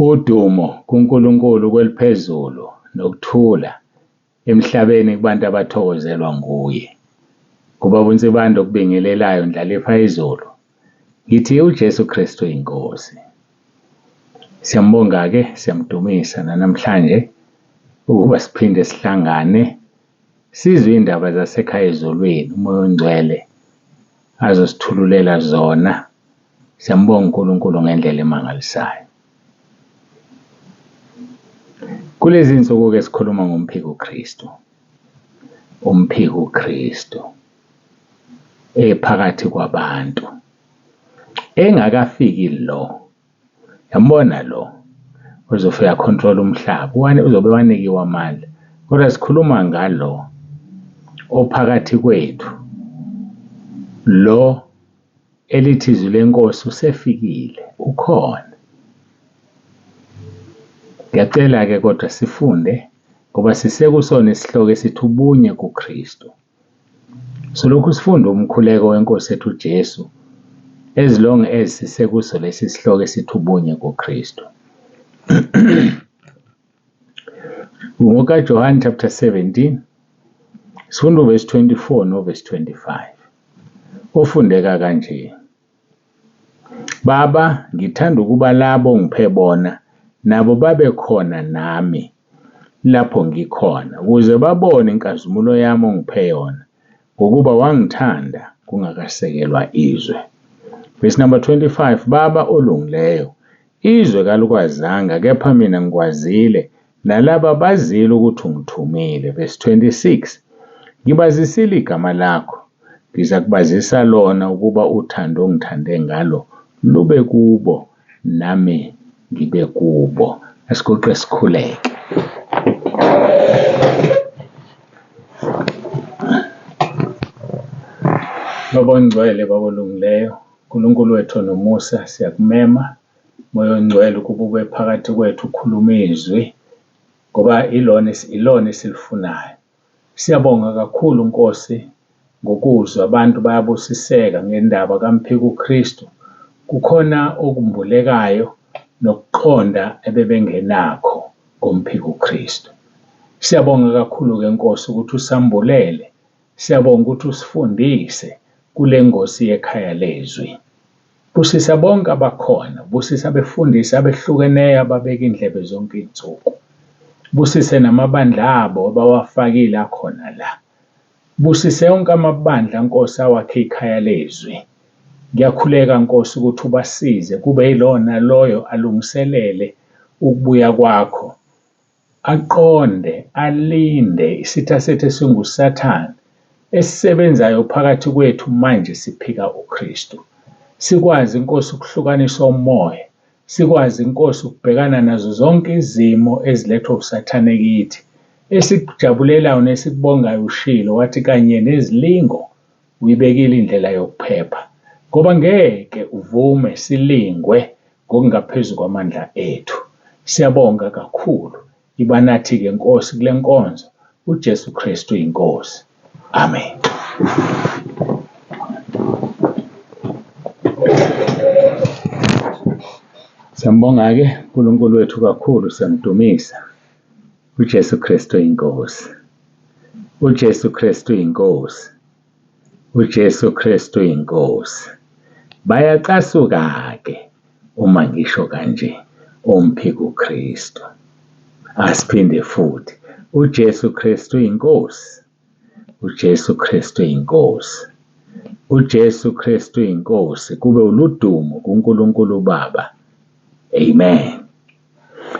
Udumo kuNkulunkulu kweliphezulu nokuthula emhlabeni kubantu abathokozelwa nguye. Ubaba uNsibande okubingelelayo Ndlalifa izulu. Ngithi uJesu Kristu inkosi. Siyambonga-ke, siyamdumisa nanamhlanje ukuba siphinde sihlangane sizwe iy'ndaba zasekhaya ezulwini, uMoya oNgcwele azosithululela zona. Siyambonga uNkulunkulu ngendlela emangalisayo. Kulezi nsuku-ke sikhuluma ngomphiko Kristu, umphiko Kristu ephakathi kwabantu engakafiki lo, yambona lo ozofika akhontrole umhlaba, uzobe wanikiwe amandla, kodwa sikhuluma ngalo ophakathi kwethu, lo elithi izwi lenkosi usefikile, ukhona. Ngiyacela-ke kodwa sifunde ngoba sisekusona isihloko esithi ubunye kuKristu. Solokhu sifunda umkhuleko wenkosi ethu uJesu as long as sisekuso lesi sihloko esithi ubunye kuKristu. NgokaJohane chapter 17 sifunda uverse 24 noverse 25 ofundeka kanje. Baba, ngithanda ukuba labo ongiphe bona nabo babe khona nami lapho ngikhona, ukuze babone inkazimulo yami ongiphe yona, ngokuba wangithanda kungakasekelwa izwe. Verse number 25, Baba olungileyo, izwe kalikwazanga, kepha mina ngikwazile, nalaba bazile ukuthi ungithumile. Verse 26, ngibazisile igama lakho, ngiza kubazisa lona ukuba uthando ongithande ngalo lube kubo nami ngibe kubo. Asiguqe sikhuleke. Baba ongcwele, Baba olungileyo, uNkulunkulu wethu onomusa, siyakumema Moya oNgcwele ukuba ube phakathi kwethu ukhulume izwi ngoba ilona ilona esilifunayo. Siyabonga kakhulu Nkosi ngokuzwa abantu bayabusiseka ngendaba kaMphiko uKristu. Kukhona okumbulekayo nokuqonda ebebengenakho ngomphiko uKristu. Siyabonga kakhulu-ke Nkosi ukuthi usambulele, siyabonga ukuthi usifundise kule ngosi yekhaya lezwi. Busisa bonke abakhona, busisa abefundisi abehlukeneyo ababeka indlebe zonke iy'nsuku. Busise namabandla abo abawafakile akhona la. Busise onke amabandla Nkosi awakhe ikhaya lezwi. Ngiyakhuleka Nkosi ukuthi ubasize kube yilona loyo alungiselele ukubuya kwakho. Aqonde, alinde isitha sethu esinguSathane esisebenzayo phakathi kwethu manje siphika uKristu. Sikwazi Nkosi ukuhlukanisa umoya, sikwazi Nkosi ukubhekana nazo zonke izimo ezilethwa uSathane kithi. Esikujabulelayo nesikubongayo ushilo wathi kanye nezilingo uyibekile indlela yokuphepha ngoba ngeke uvume silingwe ngokungaphezu kwamandla ethu. Siyabonga kakhulu. Iba nathi-ke Nkosi kule nkonzo. UJesu Kristu iNkosi. Amen. Siyambonga-ke uNkulunkulu wethu kakhulu, siyamdumisa. UJesu Kristu iNkosi. UJesu Kristu iNkosi. UJesu Kristu iNkosi. Bayacasuka-ke uma ngisho kanje omphika uKristu. Asiphinde futhi, uJesu Kristu iNkosi. UJesu Kristu iNkosi. UJesu Kristu iNkosi kube uludumo kuNkulunkulu uBaba. Amen.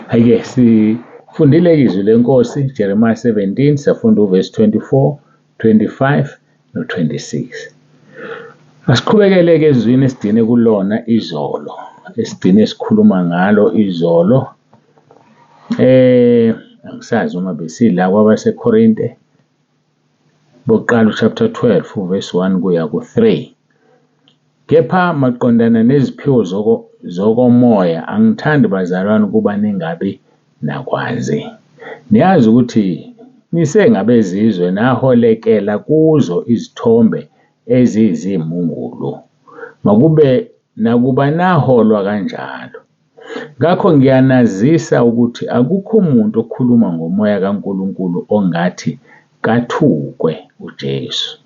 Ake sifundile izwi lenkosi Jeremiah 17 safunda uverse 24, 25 no-26. Asiqhubekele-ke ezwini esigcine kulona izolo, esigcine sikhuluma ngalo izolo. Angisazi uma besila kwabaseKorinte bokuqala chapter 12 uverse 1 kuya ku-3. Kepha maqondana neziphiwo zokomoya angithandi bazalwane ukuba ningabi nakwazi. Niyazi ukuthi nisengabezizwe naholekela kuzo izithombe eziyizimungulu. Makube nakuba naholwa kanjalo. Ngakho ngiyanazisa ukuthi akukho muntu okhuluma ngomoya kaNkulunkulu ongathi kathukwe uJesu.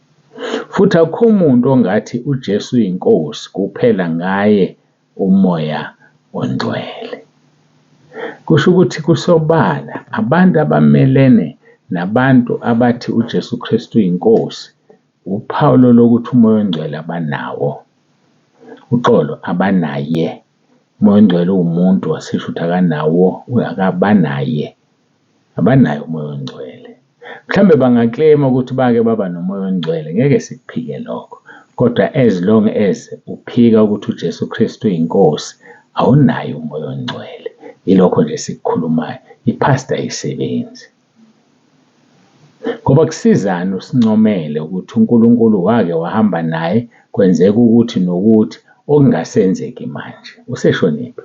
Futhi akukho muntu ongathi uJesu uyinkosi kuphela ngaye umoya ongcwele. Kusho ukuthi kusobala abantu abamelene nabantu abathi uJesu Kristu uyinkosi, uphawu lokuthi umoya ongcwele abanawo. Uxolo, abanaye. Umoya ongcwele uwumuntu, asisho ukuthi akanawo, abanaye. Abanaye umoya ongcwele. Mhlawumbe bangakleyima ukuthi bake baba nomoya ongcwele, ngeke sikuphike lokho. Kodwa as long as uphika ukuthi uJesu Kristu uyinkosi, awunaye umoya ongcwele. Yilokho nje esikukhulumayo. I-pastor ayisebenzi. Ngoba kusizani usincomele ukuthi uNkulunkulu wake wahamba naye kwenzeka ukuthi nokuthi okungasenzeki manje. Useshonephi?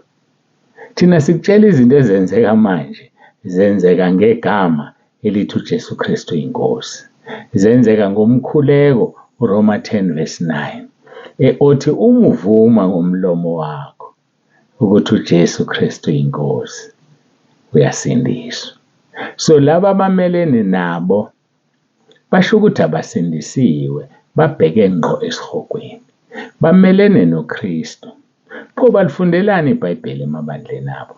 Thina sikutshela izinto ezenzeka manje, zenzeka ngegama elithi uJesu Kristu uyinkosi. Zenzeka ngomkhuleko uRoma 10 verse 9 othi uma uvuma ngomlomo wakho ukuthi uJesu Kristu uyinkosi uyasindiswa. So laba abamelene nabo basho ukuthi abasindisiwe, babheke ngqo esihogweni. Bamelene noKristu. Pho balifundelani iBhayibheli emabandleni abo?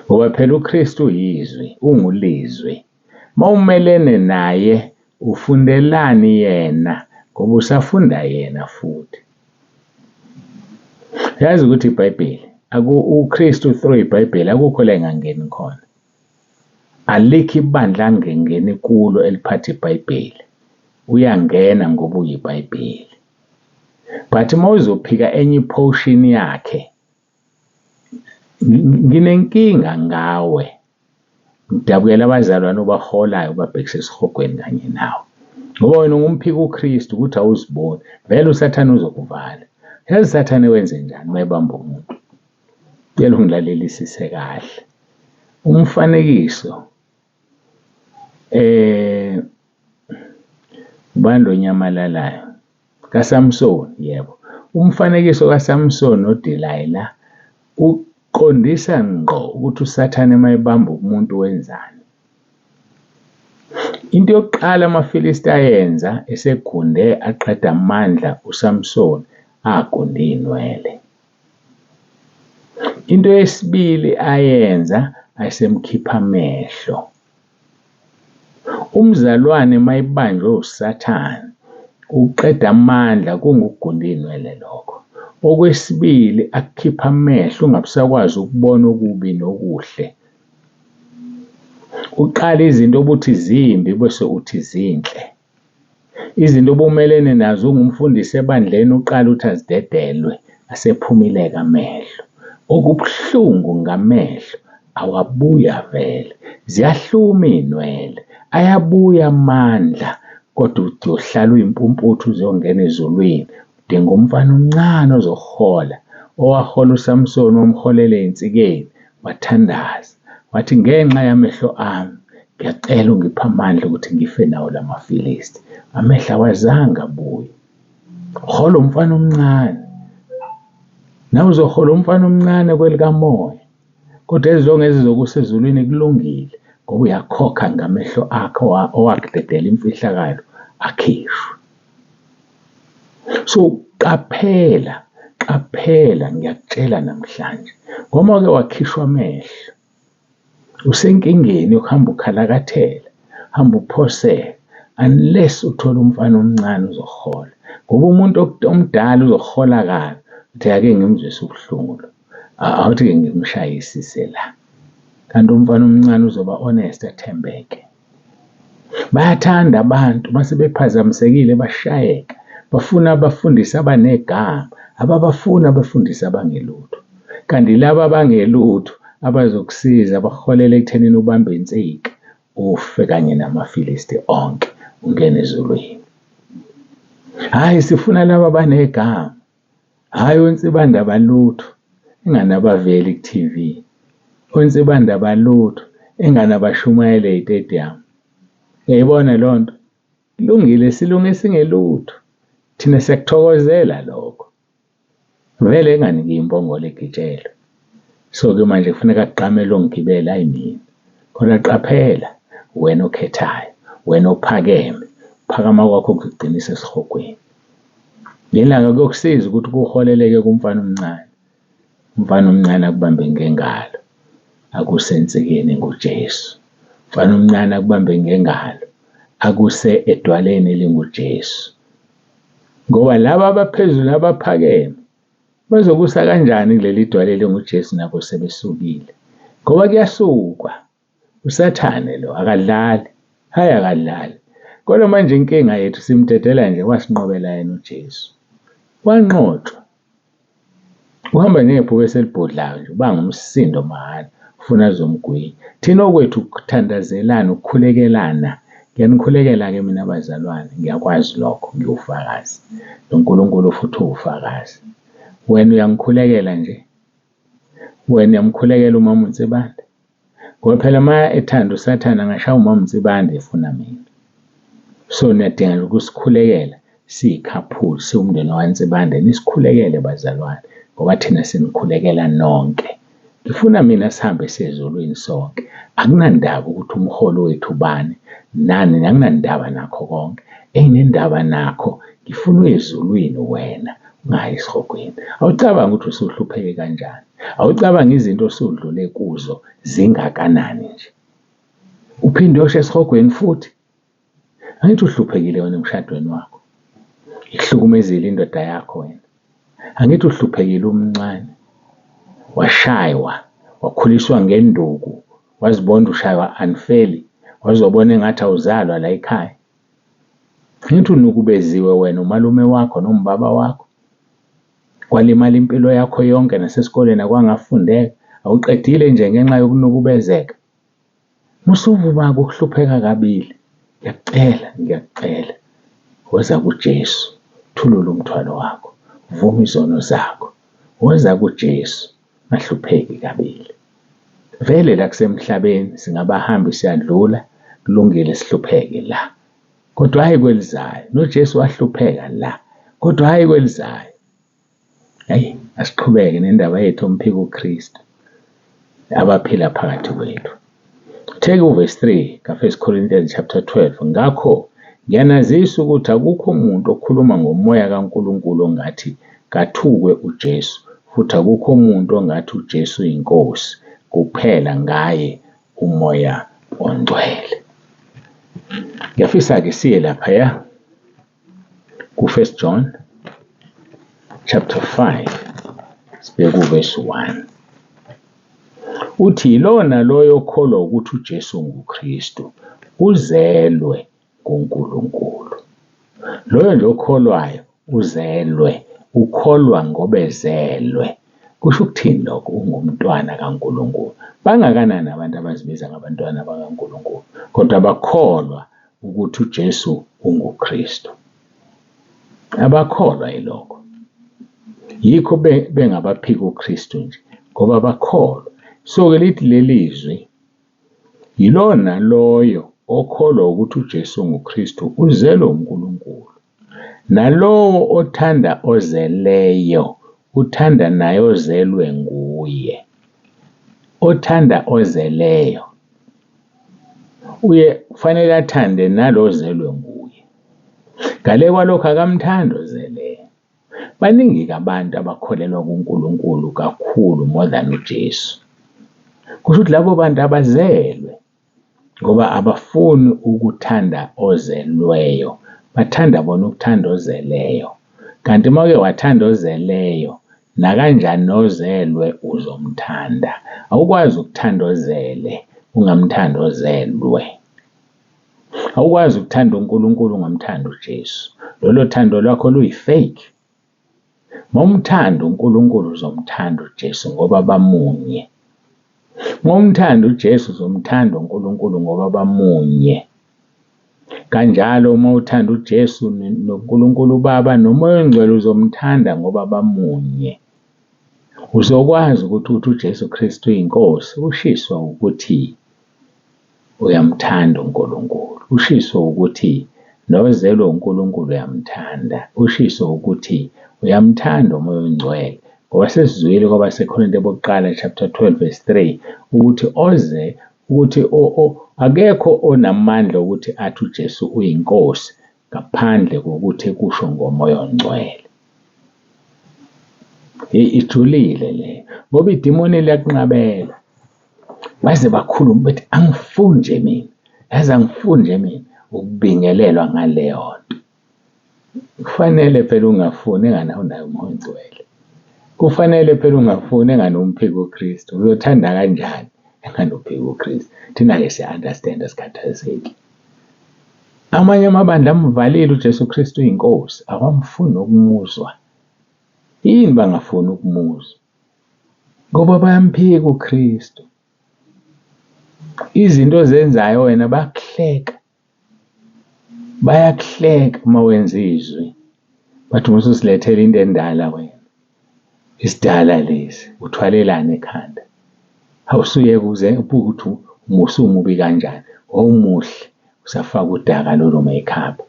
Ngoba phela uKristu uyizwi, ungulizwi. Mawumelene naye ufundelani yena ngoba usafunda yena futhi. Yazi ukuthi iBhayibheli uKristu through iBhayibheli akukho la engangeni khona. Alikho ibandla angengeni kulo eliphatha iBhayibheli. Uyangena ngoba uyiBhayibheli. But uma uzophika enye i-portion yakhe, nginenkinga ngawe. Ngidabukela abazalwane obaholayo ubabhekise esihogweni kanye nawe. Ngoba wena ungumphika uKristu ukuthi awuziboni. Vele uSathane uzokuvala. Yazi uSathane wenze njani uma ebamba umuntu? Cela ungilalelisise kahle. Umfanekiso ubani lo onyamalalayo? KaSamsoni, yebo. Umfanekiso kaSamsoni noDelayila uqondisa ngqo ukuthi uSathane uma ebamba umuntu wenzani. Into yokuqala amaFilisti ayenza esegunde aqeda amandla uSamsoni, agunda iy'nwele. Into yesibili ayenza ayesemkhipha amehlo. Umzalwane mayebanjwe uSathane uqeda amandla kungukugunda iy'nwele lokho. Okwesibili akukhiphe amehlo ungabe usakwazi ukubona okubi nokuhle. Uqale izinto obuthi zimbi bese uthi zinhle. Izinto obumelene nazo ungumfundisi ebandleni uqale uthi azidedelwe asephumile-ke amehlo. Okubuhlungu ngamehlo awabuyi avele, ziyahluma iy'nwele, ayabuya amandla kodwa uyohlala uyimpumputhe uzongena ezulwini. Udinga umfana omncane ozokuhola, owahola uSamsoni wamholela ey'nsikeni, wathandaza wathi ngenxa yamehlo ami ngiyacela ungiphe amandla ukuthi ngife nawo la maFilisti. Amehlo awazange abuye. Hola umfana omncane. Nawe uzohola umfana omncane kwelikamoya. Kodwa as long as ezokusezulwini kulungile ngoba uyakhokha ngamehlo akho owakudedela imfihlakalo akhishwe. So qaphela, qaphela ngiyakutshela namhlanje ngoba uke wakhishwa amehlo usenkingeni yokuhamba ukhalakathela, hamba uphoseka unless uthole umfana omncane uzokuhola ngoba umuntu omdala uzokuhola kabi uthi ake ngimzwise ubuhlungu lo, awuthi-ke ngimshayisise la. Kanti umfana omncane uzoba honest athembeke. Bayathanda abantu mase bephazamisekile bashayeka, bafuna abafundisi abanegama, ababafuni abafundisi abangelutho. Kanti laba abangelutho abazokusiza bakuholele ekuthenini ubambe insika, ufe kanye namaFilisti onke, ungene ezulwini. Hhayi, sifuna laba abanegama. Hhayi oNsibande abalutho, engani abaveli ku-T_V. ONsibande abalutho, engani abashumayeli ey'tediyamu. Uyayibona leyo nto? Kulungile, silunge singelutho. Thina siyakuthokozela lokho. Vele engani ngiyimbongolo egitshelwe. So-ke manje kufuneka kugqame lo ngigibele, hhayi mina. Kodwa qaphela, uwena okhethayo, uwena ophakeme. Ukuphakama kwakho kuzokugcinisa esihogweni. Ngelanga kuyokusiza ukuthi kuholeleke kumfana omncane. Umfana omncane akubambe ngengalo akuse ensikeni enguJesu. Umfana omncane akubambe ngengalo akuse edwaleni elinguJesu. Ngoba laba abaphezulu abaphakeme bazokusa kanjani kuleli dwala elinguJesu nabo sebesukile? Ngoba kuyasukwa. USathane lo akadlali, hhayi akadlali. Kodwa manje inkinga yethu simdedela nje wasinqobela yena uJesu. Wanqotshwa. Uhamba njengebhubesi elibhodlayo nje, ubanga umsindo mahhala, ufuna azomgwinya. Thina okwethu ukuthandazelana, ukukhulekelana. Ngiyanikhulekela-ke mina bazalwane, ngiyakwazi lokho, ngiwufakazi. NoNkulunkulu futhi uwufakazi. Wena uyangikhulekela nje, wena uyamkhulekela umama uNsibande. Ngoba phela uma ethanda uSathane angashaya umama uNsibande efuna mina. So niyadinga ukusikhulekela siyikhaphuli, siwumndeni wakwaNsibande, nisikhulekele bazalwane ngoba thina sinikhulekela nonke. Ngifuna mina sihambe siye ezulwini sonke. Akunandaba ukuthi umholi wethu ubani nani, anginandaba nakho konke. Enginendaba nakho ngifuna uye ezulwini wena ungayi esihogweni. Awucabangi ukuthi usuhlupheke kanjani. Awucabangi izinto osudlule kuzo zingakanani nje. Uphinde uyosha esihogweni futhi. Angithi uhluphekile wena emshadweni wakho. Ikuhlukumezile indoda yakho wena. Angithi uhluphekile umncane. Washaywa, wakhuliswa ngenduku, wazibona ushaywa unfairly, wazobona engathi awuzalwa la ekhaya. Angithi unukubeziwe wena umalume wakho nombaba wakho. Kwalimala impilo yakho yonke nasesikoleni akwangafundeka. Awuqedile nje ngenxa yokunukubezeka. Musuvuma-ke ukuhlupheka kabili. Ngiyakucela, ngiyakucela, woza kuJesu, thulula umthwalo wakho, vuma izono zakho. Woza kuJesu, ungahlupheki kabili. Vele la kusemhlabeni singabahambi siyadlula, kulungile sihlupheke la. Kodwa hhayi kwelizayo. NoJesu wahlupheka la, kodwa hhayi kwelizayo. Hayi, asiqhubeke nendaba yethu omphika uKristu abaphila phakathi kwethu. Take uvesi 3 ka-1 Corinthians chapter 12. Ngakho ngiyanazisa ukuthi akukho muntu okhuluma ngomoya kaNkulunkulu ongathi kathukwe uJesu, futhi akukho muntu ongathi uJesu uyinkosi kuphela ngaye umoya ongcwele. Ngiyafisa-ke siye laphaya ku-1 John chapter 5 sibheke uvesi 1. Uthi yilowo naloyo okholwa ukuthi uJesu unguKristu uzelwe kuNkulunkulu. Loyo nje okholwayo uzelwe, ukholwa ngoba ezelwe. Kusho ukuthini lokho? Ungumntwana kaNkulunkulu. Bangakanani abantu abazibiza ngabantwana bakaNkulunkulu kodwa bakholwa ukuthi uJesu unguKristu? Abakholwa yilokho. Yikho bengabaphika uKristu nje ngoba bakholwa. So-ke lithi leli zwi, yilowo naloyo okholwa ukuthi uJesu unguKristu uzelwe uNkulunkulu. Nalowo othanda ozeleyo uthanda naye ozelwe nguye. Othanda ozeleyo uye kufanele athande nalo ozelwe nguye. Ngale kwalokho akamthandi ozeleyo. Baningi-ke abantu abakholelwa kuNkulunkulu kakhulu more than uJesu. Kusho ukuthi labo bantu abazelwe ngoba abafuni ukuthanda ozelweyo, bathanda bona ukuthanda ozeleyo. Kanti uma uke wathanda ozeleyo, nakanjani nozelwe uzomthanda. Awukwazi ukuthanda ozele ungamthandi ozelwe. Awukwazi ukuthanda uNkulunkulu ungamthandi uJesu. Lolo thando lwakho luyi-fake. Uma umthanda uNkulunkulu uzomthanda uJesu ngoba bamunye. Uma umthanda uJesu uzomthanda uNkulunkulu ngoba bamunye. Kanjalo uma uthanda uJesu noNkulunkulu uBaba noMoya oNgcwele uzomthanda ngoba bamunye. Uzokwazi ukuthi uthi uJesu Kristu uyinkosi ushiswa ukuthi uyamthanda uNkulunkulu. Ushiso ukuthi nozelwe uNkulunkulu uyamthanda. Ushiso ukuthi uyamthanda uMoya oNgcwele. Ngoba sesizwile kwabaseKorinte bokuqala chapter 12 verse 3 ukuthi oze ukuthi akekho onamandla ukuthi athi uJesu uyinkosi ngaphandle kokuthi kusho ngoMoya oNgcwele. Hey, ijulile le ngoba idimoni liyakunqabela. Baze bakhulume bethi angifuni nje mina, yazi angifuni nje mina ukubingelelwa ngaleyo nto. Kufanele phela ungafuni engani awunaye uMoya oNgcwele. Kufanele phela ungafuni engani umphiki uKristu. Uzothanda kanjani engani uphika uKristu? Thina-ke siya-understand-a sikhathazeki. Amanye amabandla amvalile uJesu Kristu uyinkosi, awamfuni nokumuzwa. Yini bangafuni ukumuzwa? Ngoba bayamphika uKristu. Izinto ozenzayo wena bayakuhleka. Bayakuhleka uma wenza izwi. Bathi mususilethela into endala wena. Isidala lesi, uthwalelani ekhanda? Awusuyeke uze ubuke ukuthi usumubi kanjani. Wawumuhle usafaka udaka lolo makeup.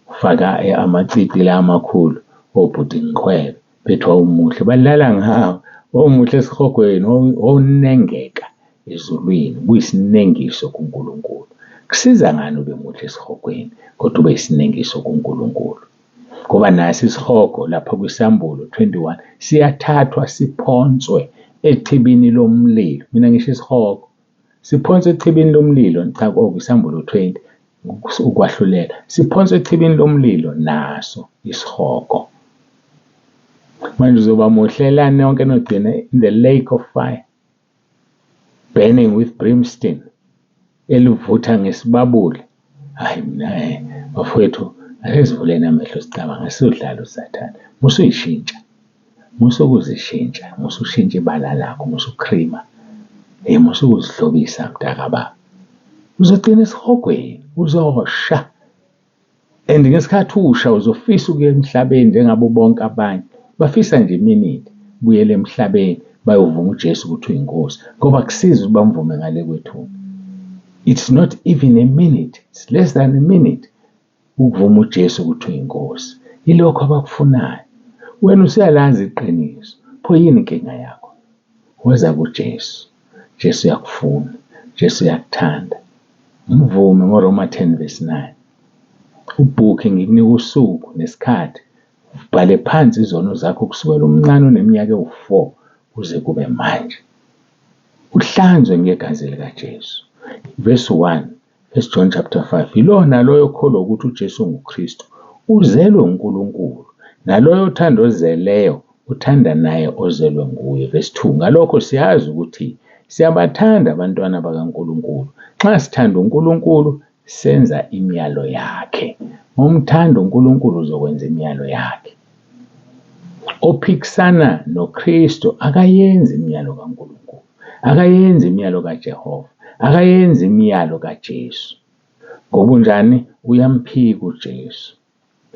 Ufaka amacici la amakhulu obhuti ngiqhwebe. Bethi wawumuhle, badlala ngawe. Wawumuhle esihogweni, wawunengeka ezulwini, kuyisinengiso kuNkulunkulu. Kusiza ngani ube muhle esihogweni kodwa ube yisinengiso kuNkulunkulu? Ngoba naso isihogo lapha kwiSambulo 21 siyathathwa siphonswe echibini lomlilo. Mina ngisho isihogo siphonswe echibini lomlilo, cha kwiSambulo 20 ukwahlulela, siphonswe echibini lomlilo naso isihogo. Manje uzoba muhle lani nonke nogcina in the lake of fire, burning with brimstone, elivutha ngesibabule. Hayi mina bafowethu, ake sivuleni amehlo sicabange, asizodlala uSathane. Musuyishintsha, musukuzishintsha, musushintsha ibala lakho, musukhrima, musukuzihlobisa mntakababa. Uzogcina esihogweni, uzosha. And ngesikhathi usha uzofisa ukuya emhlabeni njengabo bonke abanye. Bafisa nje iminute buyele emhlabeni bayovuma uJesu ukuthi uyinkosi ngoba kusiza ukuthi bamvume ngale kwethuna. It's not even a minute, it's less than a minute ukuvuma uJesu ukuthi uyinkosi. Yilokho abakufunayo. Wena usuyalazi iqiniso. Pho yini inkinga yakho? Woza kuJesu. Jesu uyakufuna. Jesu uyakuthanda. Mvume ngoRoma 10 verse 9. Ubhukhe ngikunika usuku nesikhathi ubhale phansi izono zakho kusukela umncane uneminyaka ewu-4 kuze kube manje. Uhlanzwe ngegazi likaJesu. Verse 1, 1 John chapter 5. Yilowo naloyo okholwa ukuthi uJesu unguKristu uzelwe uNkulunkulu, naloyo othanda ozeleyo uthanda naye ozelwe nguye. Verse 2. Ngalokho siyazi ukuthi siyabathanda abantwana bakaNkulunkulu nxa sithanda uNkulunkulu senza imiyalo yakhe. Ngomthanda uNkulunkulu uzokwenza imiyalo yakhe. Ophikisana noKristu akayenzi imiyalo kaNkulunkulu, akayenzi imiyalo kaJehova, akayenzi imiyalo kaJesu. Ngobunjani? Uyamphika uJesu.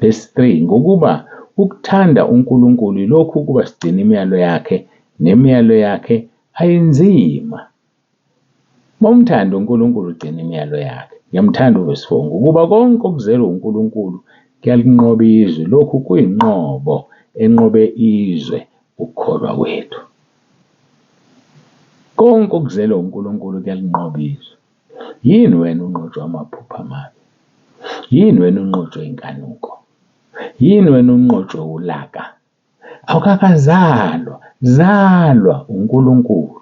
Verse 3, ngokuba ukuthanda uNkulunkulu yilokhu ukuba sigcine imiyalo yakhe, nemiyalo yakhe ayinzima. Uma umthanda uNkulunkulu ugcina imiyalo yakhe. Ngiyamthanda uvesi 4, ngokuba konke okuzelwe uNkulunkulu kuyalinqoba izwe. Lokhu kuyinqobo enqobe izwe, ukukholwa kwethu. Konke okuzelwe uNkulunkulu kuyalinqoba izwe. Yini wena unqotshwa amaphupho amabi? Yini wena unqotshwe inkanuko? Yini wena unqotshwe ulaka? Awukakazalwa, zalwa uNkulunkulu.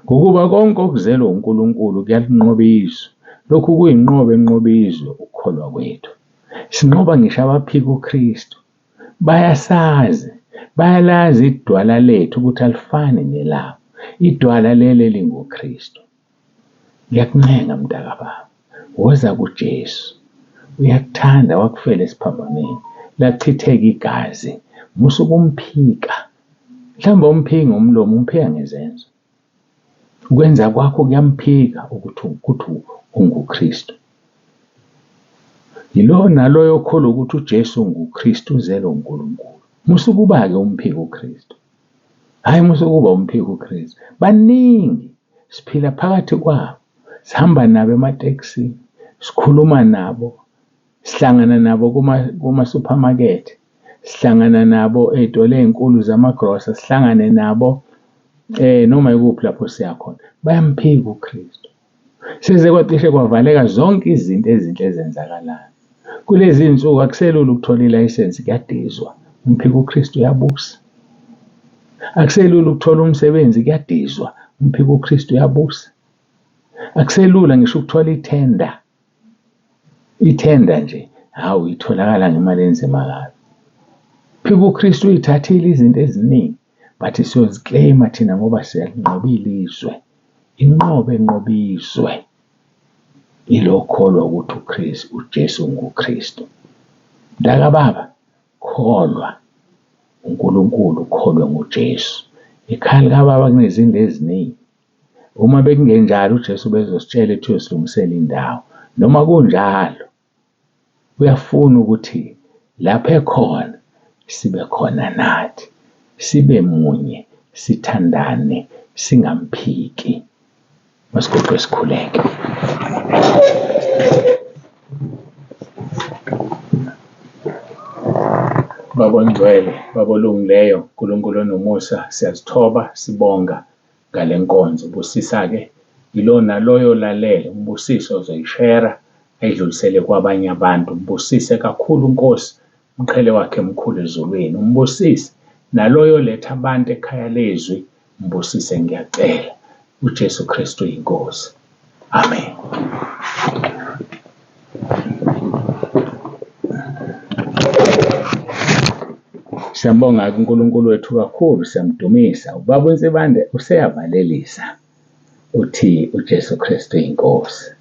Ngokuba konke okuzelwe uNkulunkulu kuyalinqoba izwe. Lokhu kuyinqobo enqoba izwe, ukukholwa kwethu. Sinqoba ngisho abaphika uKristu. Bayasazi, bayalazi idwala lethu ukuthi alifani nelabo. Idwala leli elinguKristu. Ngiyakuncenga mntakababa, woza kuJesu. Uyakuthanda, wakufela esiphambanweni, lachitheka igazi. Musa ukumphika. Mhlawumbe awumphiki ngomlomo, umphika ngezenzo. Ukwenza kwakho kuyamphika ukuthi ukuthi unguKristu. Yilowo naloyo okholwa ukuthi uJesu unguKristu uzelwe uNkulunkulu. Musa ukuba-ke umphika uKristu. Hhayi musa ukuba umphika uKristu. Baningi siphila phakathi kwabo, sihamba nabo ematekisini, sikhuluma nabo, sihlangana nabo kuma-supermarket, Sihlangana nabo ey'tolo ey'nkulu zamagrosa, sihlangane nabo noma ikuphi lapho siya khona, bayamphika uKristu. Seze kwacishe kwavaleka zonke izinto ezinhle ezenzakalayo. Kulezi iy'nsuku akuselula ukuthola ilayisensi kuyadizwa, umphiko uKristu uyabusa. Akuselula ukuthola umsebenzi kuyadizwa, umphiko uKristu uyabusa. Akuselula ngisho ukuthola ithenda, ithenda nje hawu itholakala ngemali enzima kabi. Phika uKristu uyithathile izinto eziningi but siyozikleyima thina ngoba siyalinqobile izwe. Inqobe nqoba izwe ilokholwa ukuthi uKristu uJesu nguKristu. Mntakababa, kholwa uNkulunkulu, ukholwe nguJesu. Ekhaya likababa kunezindlu eziningi. Uma bekungenjalo uJesu ubezositshela ethi uyosilungisela indawo. Noma kunjalo, uyafuna ukuthi lapho ekhona sibe khona nathi, sibe munye, sithandane, singamphiki. Masiguqe sikhuleke. Baba ongcwele, Baba olungileyo, Nkulunkulu onomusa, siyazithoba sibonga ngale nkonzo. Busisa-ke ilo naloyo olalele, umbusise ozoyishera ayidlulisele kwabanye abantu. Mbusise kakhulu Nkosi, umqhele wakhe mkhulu ezulwini. Umbusise naloyo oletha abantu ekhaya lezwi, mbusise ngiyacela. UJesu Kristu iNkosi. Amen. Siyambonga-ke uNkulunkulu wethu kakhulu, siyamdumisa. Ubaba uNsibande useyavalelisa, uthi uJesu Kristu iNkosi.